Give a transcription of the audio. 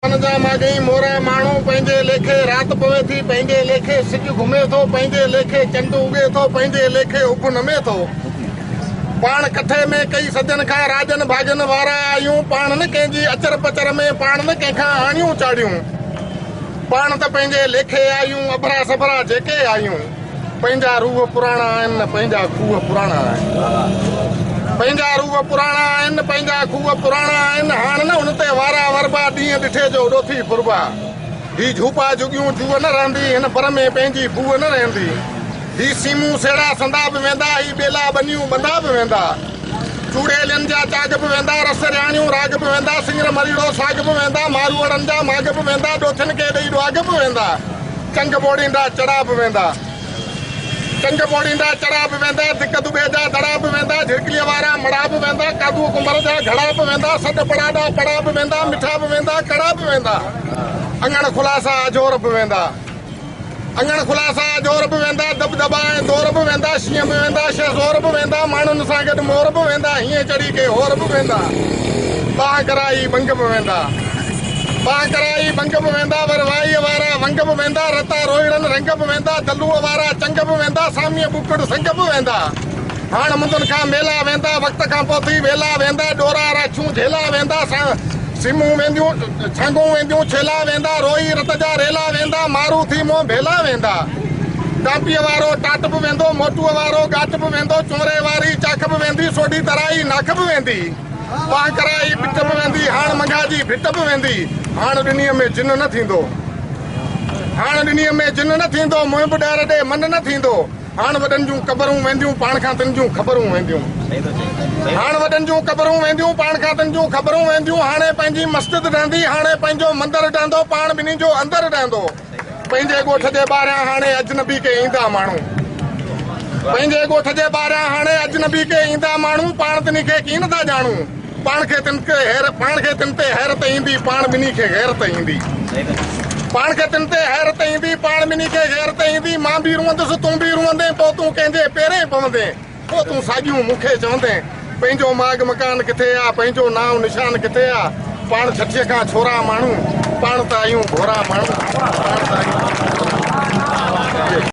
من جا ماڳهين مورا ماڻهو، پنهنجي ليکي رات پوي ٿي، پنهنجي ليکي سج گهمي ٿو، پنهنجي ليکي چنڊ اڳي ٿو، پنهنجي ليکي اڀ نمي ٿو. پاڻ ڪٺي ۾ ڪئي صدين کان راڄن ڀاڳن وارا آهيون، پاڻ نه ڪنهن جي اچر پچر ۾، پاڻ نه ڪنهن کان آڻيون چاڙهيون. پاڻ ته پنهنجي ليکي آهيون، اڀرا سڀرا جيڪي آهيون. پنهنجا روح پراڻا آهن نه پنهنجا کوهه پراڻا آهن. پنهنجا روح پراڻا آهن نه پنهنجا کوهه پراڻا آهن. هاڻ نه ان تي وارا وربا، ڏينهن ڏٺي جو ڏوٿي ڦربا. هي جهوپا جهڳيون جوء نه رهندي، هن بر ۾ پنهنجي بوء نه رهندي. هي سيمون سيڙا سندا به ويندا، هي ٻيلا ٻنيون ٻندا به ويندا. چوڙيلين جا چاڳ به ويندا، رس رياڻيون راڳ به ويندا، سڱر مريڙو ساڳ به ويندا، ماروئڙن جا ماڳ به ويندا، ڏوٿين کي ڏئي ڏهاڳ به ويندا، چنگ ٻوڙيندا چڙا به ويندا. چنگ ٻوڙيندا چڙا به ويندا، ڌڪ دٻي جا دڙا به ويندا، جهرڪليء وارا مڙها به ويندا، قادوء ڪنڀر جا گهڙا به ويندا، سڏ پڙاڏا پڙا به ويندا، مٺا به ويندا، ڪڙا به ويندا، اڱڻ خلاصا اجهور به ويندا. اڱڻ خلاصا اجهور به ويندا، دٻدٻا ۽ دور به ويندا، شينهن به ويندا، شهزور به ويندا، ماڻهن سان گڏ مور به ويندا، هينئين چڙهي ڪي هور به ويندا، ٻانهن ڪرائي ٻنگ به ويندا، ٻانهن ڪرائي ٻنگ به ويندا، ور وائيء وارا ونگ به ويندا، رتا روهيڙن رنگ به ويندا، دلوء وارا چنگ به ويندا، ساميء ٻوڪڙ سنگ به ويندا، هاڻ مندن کان ميلا ويندا، وقت کان پوء ٿي ويلا ويندا، ڏورا راڇيون جهيلا ويندا، سيمون وينديون، ڇانگون وينديون، ڇيلا ويندا، روئي رت جا ريلا ويندا، مارو ٿي منهن ڀيلا ويندا. ٽانپيء وارو ٽاٽ به ويندو، موٽوء وارو ڳاٽ به ويندو، چونري واري چاک به ويندي، سوڍي ترائي ناک به ويندي، ٻانهن ڪرائي ٻٽ به ويندي، هاڻ منگها جي ڀٽ به ويندي، هاڻ ڏنيء ۾ جن نه ٿيندو، هاڻ ڏنيء ۾ جن نه ٿيندو، منهن به ڏهر ڏي من نه ٿيندو. هاڻ وڏن جون قبرون وينديون، پاڻ کان تن جون خبرون وينديون. هاڻ وڏن جون قبرون وينديون، پاڻ کان تن جون خبرون وينديون. هاڻي پنهنجي مسجد ڊهندي، هاڻي پنهنجو مندر ڊهندو، پاڻ ٻنهي جو اندر ڊهندو. پنهنجي ڳوٺ جي ٻاهريان هاڻي اجنبي ڪي ايندا ماڻهو. پنهنجي ڳوٺ جي ٻاهريان هاڻي اجنبي ڪي ايندا ماڻهو، پاڻ تنهي کي ڪين ٿا ڄاڻون. پاڻ کي تن تي پاڻ کي تن تي حيرت ايندي، پاڻ ٻنهي کي غيرت ايندي. پاڻ کي تن تي حيرت ايندي، پاڻ ٻنهي کي غيرت ايندي. مان به روئندس، تون به روئندين، پوء تون ڪنهن جي پيرين پوندين، پوء تون ساڳيون مون کي چوندين. پنهنجو ماڳ مڪان ڪٿي آ، پنهنجو نانء نشان ڪٿي آ، پاڻ ڇٺيء کان ڇورا ماڻهو، پاڻ ته آهيون ڀورا ماڻهو، پاڻ ته آهيون ڀورا ماڻهو.